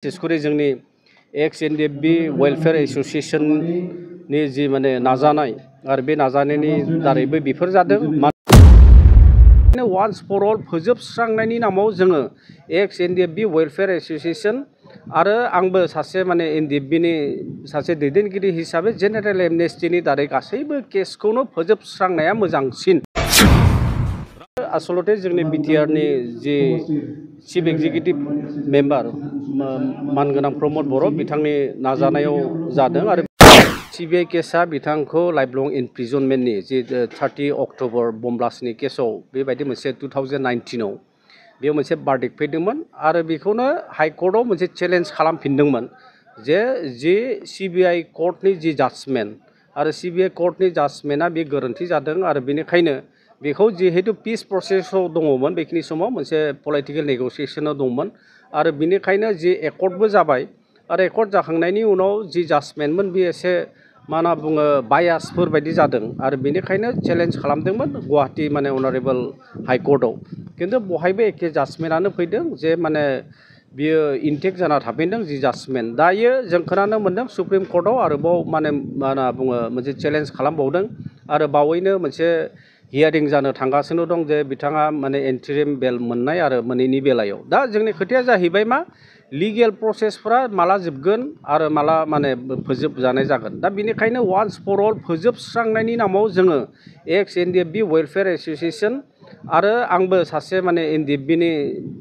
बिसेसकरि जोंनि एक्स NDFB welfare एसोसिएशननि जि माने नाजानाय आरो बे नाजानायनि दारैबो बेफोर जादों। वान्स फर अल फोजोबस्रांनायनि नामाव जोङो एक्स एनडिएफबि वेलफेयार एसोसिएशन आरो आंबो सासे माने एनडिएफबिनि सासे दैदेनगिरि हिसाबै जेनेरेल एमनेस्टिनि दारै गासैबो केसखौनो फोजोबस्रांनाया मोजांसिन। आसलते जोंनि बिटिआरनि जि चिफ एक्जिकिउटिभ मेम्बार मानगोनां प्रमद बर' बिथांनि नाजानायाव जादों आरो सिबिआइ केसआ बिथांखौ लाइफ लं इनप्रिजनमेन्टनि जि 30 अक्ट'बर बम ब्लास्टनि केसआव बेबायदि मोनसे 2019आव बेयाव मोनसे बार्डिक्ट फैदोंमोन आरो बेखौनो हाइकर्टआव मोनसे चेलेन्ज खालामफिनदोंमोन जे सिबिआइ कर्टनि जि जाजमेन्ट आरो सिबिआइ कर्टनि जाजमेन्टआ बे गोरोन्थि जादों आरो बेनिखायनो बेखौ जिहेतु पिस प्रसेसआव दङमोन बेखिनि समाव मोनसे पलिटिकेल नेगसिएशनाव दंमोन आरो बेनिखायनो जि एकर्डबो जाबाय आरो एकर्ड जाखांनायनि उनाव जि जाजमेन्टमोन बे एसे मा होनना बुङो बायासफोर बायदि जादों आरो बेनिखायनो चेलेन्ज खालामदोंमोन गुवाहाटी माने अनारेबल हाइकर्टआव। खिन्थु बहायबो एखे जाजमेन्टआनो फैदों जे माने बियो इनटेक्ट जाना थाफिनदों जि जाजमेन्ट। दायो जों खोनानो मोन्दों सुप्रिम कर्टआव आरोबाव माने मा होनना बुङो मोनसे चेलेन्ज खालामबावदों आरो बावैनो मोनसे हियारिं जानो थांगासिनो दं जे बिथाङा माने एन्ट्रिम बेल मोननाय आरो मोनैनि बेलायाव। दा जोंनि खोथाया जाहैबाय मा लिगेल प्रसेसफ्रा माला जोबगोन आरो माला माने फोजोबजानाय जागोन। दा बेनिखायनो वान्स फर अल फोजोबस्रांनायनि नामाव जोङो एक्स एनडिएफबि वेलफेयार एसोसिएशन आरो आंबो सासे माने एनडिएफबिनि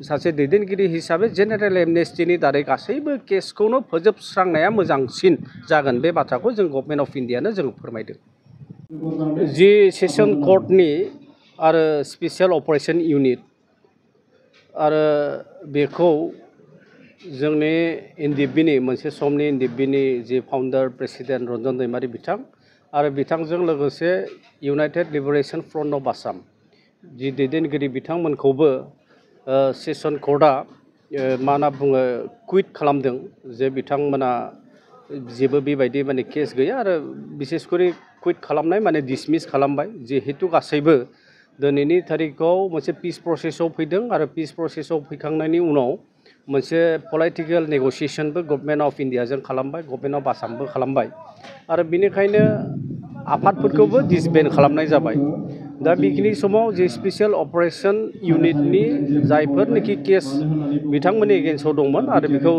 सासे दैदेनगिरि हिसाबै जेनेरेल एमनेस्टिनि दारै गासैबो केसखौनो फोजोबस्रांनाया मोजांसिन जागोन बे बाथ्राखौ जों गभर्नमेन्ट अफ इन्डियानो जों फोरमायदों। जि सेसन कर्टनि आरो स्पेसियेल अपारेशन इउनिट आरो बेखौ जोंनि एनडिएफबिनि मोनसे समनि एनडिएफबिनि जि फाउन्डार प्रेसिडेन्ट रन्जन दैमारि बिथां आरो बिथांजों लोगोसे United Liberation Front of Assam जि दैदेनगिरि बिथांमोनखौबो सेसन कर्टआ मा होनना बुङो कुइट खालामदों जे बिथांमोना जेबो बेबायदि माने केस गैया आरो बिसेसकरि कुइट खालामनाय माने डिसमिस खालामबाय जिहेतु गासैबो दिनैनि थारिखआव मोनसे पिस प्रसेसआव फैदों आरो पिस प्रसेसआव फैखांनायनि उनाव मोनसे पलिटिकेल नेगसिएशनबो गभर्नमेन्ट अफ इन्डियाजों खालामबाय गभर्नमेन्ट अफ आसामबो खालामबाय आरो बेनिखायनो आफादफोरखौबो डिसबेन्ड खालामनाय जाबाय। दा बेखिनि समाव जे स्पेसियेल अपारेशन इउनिटनि जायफोरनोखि केस बिथांमोननि एगेन्स्टआव दंमोन आरो बेखौ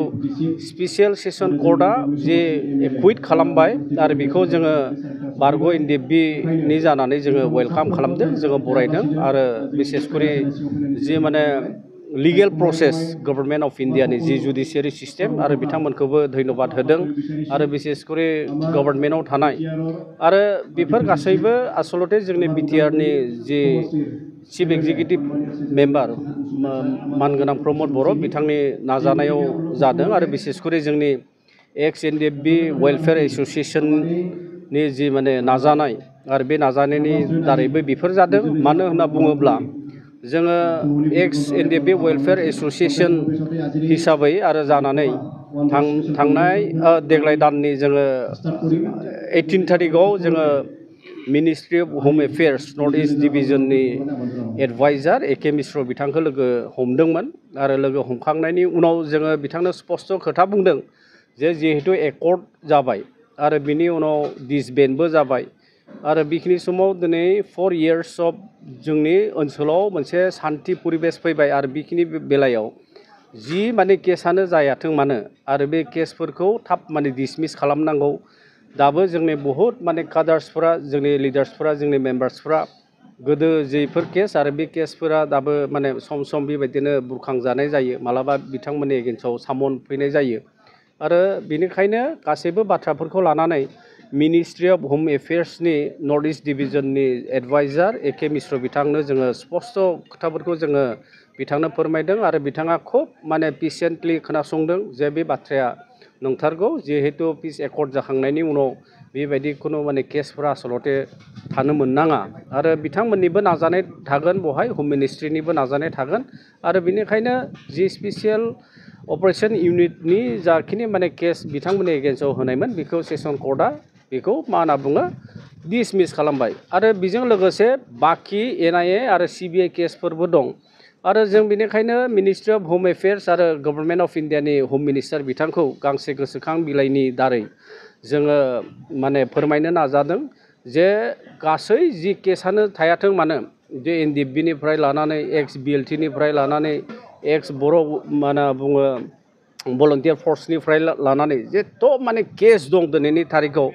स्पेसियेल सेसन कर्टआ जे कुइट खालामबाय आरो बेखौ जोङो बारग' एनडिएफबिनि जानानै जोङो वेलकाम खालामदों जोङो बरायदों आरो बिसेसकरि जि माने लिगेल प्रसेस गभर्नमेन्ट अफ इन्डियानि जि जुडिसियारि सिस्टेम आरो बिथांमोनखौबो धन्यबाद होदों आरो बिसेसकरि गभर्नमेन्टआव थानाय आरो बेफोर गासैबो आसलते जोंनि बिटिआरनि जि चिफ एक्जिकिउटिभ मेम्बार मानगोनां प्रमद बर' बिथांनि नाजानायाव जादों आरो बिसेसकरि जोंनि एक्स एनडिएफबि वेलफेयार एसोसिएशननि जि माने नाजानाय आरो बे नाजानायनि दारैबो बेफोर जादों। मानो होनना बुङोब्ला जोङो एक्स एनडिएफबि वेलफेयार एसोसिएशन हिसाबै आरो जानानै थांनाय देग्लाय दाननि जोङो 18 थारिखआव जोङो मिनिस्ट्रि अफ हम एफेयार्स नर्थ इस्ट डिभिजननि एडभाइजार एके मिश्र बिथांखौ लोगो हमदोंमोन आरो लोगो हमखांनायनि उनाव जोङो बिथांनो स्पस्ट खोथा बुंदों जे जिहेतु एकर्ड जाबाय आरो बिनि उनाव डिसबेन्डबो जाबाय आरो बेखिनि समाव दिनै 4 इयार्स अफ जोंनि ओनसोलाव मोनसे सान्थि परिबेस फैबाय आरो बेखिनि बेलायाव जि माने केसआनो जायाथों मानो आरो बे केसफोरखौ थाब माने डिसमिस खालामनांगौ। दाबो जोंनि बहुद माने कादार्सफोरा जोंनि लिडार्सफोरा जोंनि मेम्बार्सफोरा गोदो जेफोर केस आरो बे केसफोरा दाबो माने सम सम बेबायदिनो बुरखांजानाय जायो मालाबा बिथांमोननि एगेन्स्टआव सामन फैनाय जायो आरो बेनिखायनो गासैबो बाथ्राफोरखौ लानानै मिनिस्ट्रि अफ हम एफेयार्सनि नर्थ इस्ट डिभिजननि एडभाइजार एके मिश्र बिथांनो जोङो स्पस्ट खोथाफोरखौ जोङो बिथांनो फोरमायदों आरो बिथाङा खुब माने पेसेन्टलि खोनासंदों जे बे बाथ्राया नंथारगौ जिहेतु पिस एकर्ड जाखांनायनि उनाव बेबायदि खुनु माने केसफोरा आसलते थानो मोननाङा आरो बिथांमोननिबो नाजानाय थागोन बहाय हम मिनिस्ट्रिनिबो नाजानाय थागोन आरो बेनिखायनो जि स्पेसियेल अपारेशन इउनिटनि जाखिनि माने केस बिथांमोननि एगेन्स्टआव होनायमोन बेखौ सेसन कर्टआ बेखौ मा होनना बुङो डिसमिस खालामबाय आरो बेजों लोगोसे बाखि एनआइए आरो सिबिआइ केसफोरबो दं आरो जों बेनिखायनो मिनिस्ट्रि अफ होम एफेयार्स आरो गभर्नमेन्ट अफ इन्डियानि होम मिनिस्टार बिथांखौ गांसे गोसोखां बिलाइनि दारै जोङो माने फोरमायनो नाजादों जे गासै जि केसानो थायाथों मानो जे एनडिएफबिनिफ्राय लानानै एक्स बिएलटिनिफ्राय लानानै एक्स बर' मा होनना बुङो भलन्टियार फर्सनिफ्राय लानानै जेथ' माने केस दं दिनैनि थारिखआव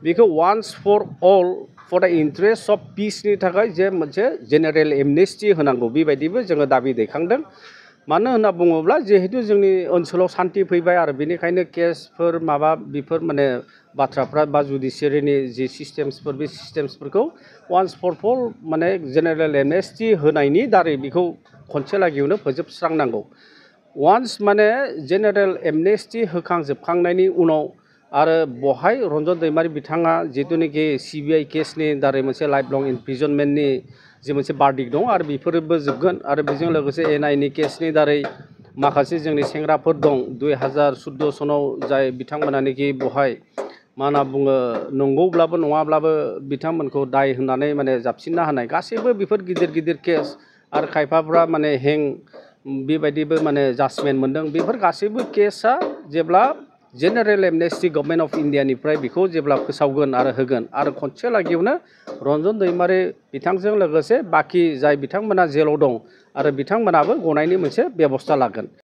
बेखौ once for all for the interest of पिसनि थाखाय जे मोनसे जेनेरेल एमनेस्टि होनांगौ बेबायदिबो जोङो दाबि दैखांदों मानो होनना बुङोब्ला जिहेतु जोंनि ओनसोलाव सान्थि फैबाय आरो बेनिखायनो केसफोर माबा बेफोर माने बाथ्राफ्रा बा जुडिसियारिनि जि सिस्टेम्सफोर बे सिस्टेम्सफोरखौ वान्स फर अल माने जेनेरेल एमनेस्टि होनायनि दारै बेखौ खनसे लागियावनो फोजोबस्रांनांगौ वान्स माने जेनेरेल एमनेस्टि होखांजोबखांनायनि उनाव आरो बहाय रन्जन दैमारि बिथाङा जिथुनिखि सिबिआइ केसनि दारै मोनसे लाइफ लं इमप्रिजनमेन्टनि जे मोनसे बार्डिक दं आरो बेफोरबो जोबगोन आरो बेजों लोगोसे एनआइनि केसनि दारै माखासे जोंनि सेंग्राफोर दं 2014 सनाव जाय बिथांमोनानोखि बहाय मा होनना बुङो नंगौब्लाबो नङाब्लाबो बिथांमोनखौ दाय होननानै माने जाबसिनना होनाय गासैबो बेफोर गिदिर गिदिर केस आरो खायफाफ्रा माने हें बेबायदिबो माने जाजमेन्ट मोनदों बेफोर गासैबो केसा जेब्ला जेनेरेल एमनेस्टि गभर्नमेन्ट अफ इन्डियानिफ्राय बेखौ जेब्ला फोसावगोन आरो होगोन आरो खनसे लागियावनो रन्जन दैमारि बिथांजों लोगोसे बाखि जाय बिथांमोना जेलाव दं आरो बिथांमोनाबो गनायनि मोनसे बेबस्था लागोन।